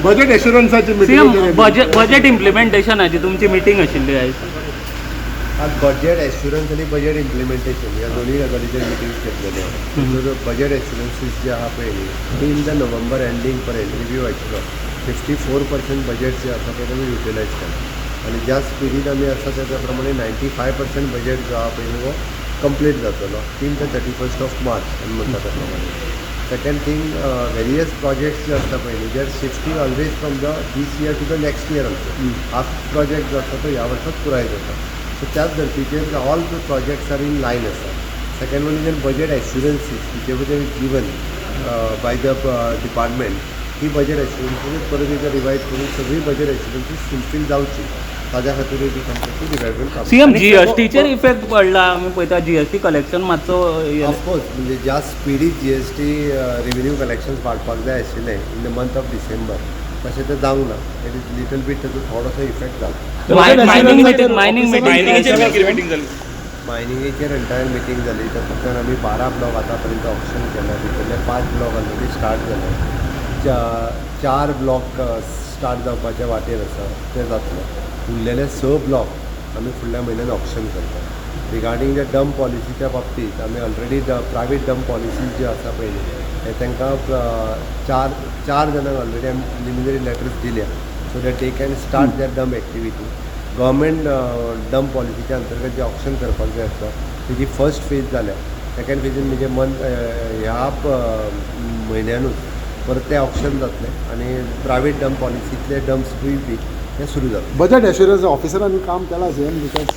Budget एश्युरन्साची CM, meeting. Budget इम्प्लिमेंटेशनाची तुमची मिटींग आशिल्ली आयज. आज बजेट एश्युरन्स आनी बजेट इम्प्लिमेंटेशन ह्या दोन्ही गजालीचेर मिटींग्स घेतलेले. जर बजेट एश्युरन्सीस जे आहा पळय न्ही, टील the November ending पर्यंत रिव्यू आशिल्लो, 54% बजेट जे आसा पळय तेमी युटिलायज केला आनी ज्या स्पिडीन आमी आसा त्या प्रमाणे 95% बजेट जो आहा पळय न्ही हो कंप्लीट जातलो till the 31st of March आमी म्हणटा त्या प्रमाणे. सेकंड थिंग, वेरियस प्रोजेक्ट्स जे आसता पळय न्ही, they are shifting always from the this year to the next year also. Half project जो आसा तो ह्या वर्सात पुराय जाता. सो त्याच धर्तीचेर all the projects are in line आसा. Second one is budget assurances which is given by the department. He budget एश्युरन्सीस परत एकदा रिवायज करून सगळी बजेट एश्युरन्सीस फुलफील जावची, ताज्या खातीर एक आमकां रिवायजमेंट काम. सीएम, जीएसटीचेर इफेक्ट पडला. आमी पळयता, जीएसटी कलेक्शन मातसो ऑफकोर्स, म्हणजे ज्या स्पिडीत जीएसटी रेव्हेन्यू कलेक्शन्स वाडपाक जाय आशिल्लें in the month of December, तशें तें जावंक ना. It is little bit, ताचो थोडोसो इफेक्ट जाला. मायनिंग मिटींग, मायनिंग मायनिंगेचेर मिटींग. कितें मिटींग जाली? मायनिंगेचेर एंटायर मिटींग जाली. तातूंतल्यान आमी 12 ब्लॉक आतां पर्यंत ऑक्शन केल्या. भितरले पांच ब्लॉक ऑलरेडी स्टार्ट जाले, चार ब्लॉक स्टार्ट जावपाच्या वाटेर आसा, ते जातले. उरलेले स ब्लॉक आमी फुडल्या म्हयन्यान ऑक्शन करता. रिगार्डींग the dump पॉलिसीच्या बाबतींत आमी already the private dump policies ज्यो आसा पळय न्ही, हे तांकां चार चार जाणांक ऑलरेडी आमी प्रिलिमिनरी लेटर्स दिल्या so that they can start their dump activity. Government dump पॉलिसीच्या अंतर्गत जे ऑक्शन करपाक जाय आसता, तेजी फर्स्ट फेज जाल्या. सेकंड फेजीन म्हणजे मंथ ह्या म्हयन्यानूच परत तें ऑक्शन जातलें आनी प्रायवेट डंप पॉलिसींतले डंप्सूय बी ते सुरू जातले. बजेट एश्युरन्स ऑफिसरांनी काम केलां सीएम, because